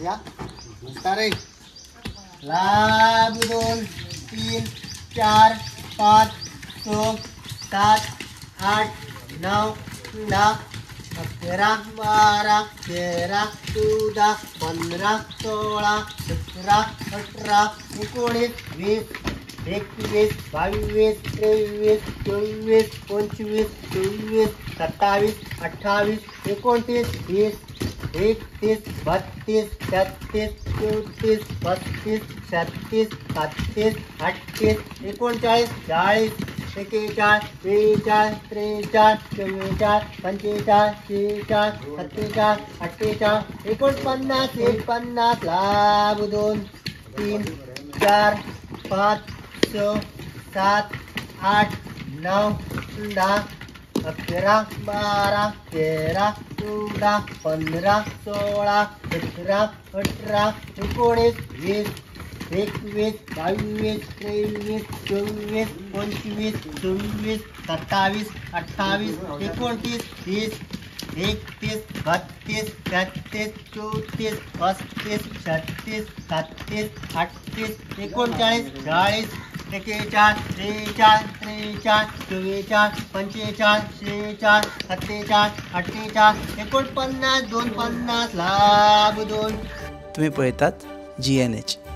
या तारे लाभ 2 3 4 5 6 7 8 9 10 11 12 13 14 15 16 17 18 19 20 21 22 23 24 25 26 27 28 29 30 31 32 33 34 35 36 37 38 39 40 41 42 43 44 45 46 47 48 49 49 लाभ 2 3 4 5 6 7 8 9 10 11 12 13 14 15 16 17 18 19 20 21 22 23 24 25 26 27 28 29 30 31 32 33 34 35 36 37 38 39 40 41 43 44 45 46 47 48 49 2 50 लाभ 2. तुम्ही पळयतात GNH.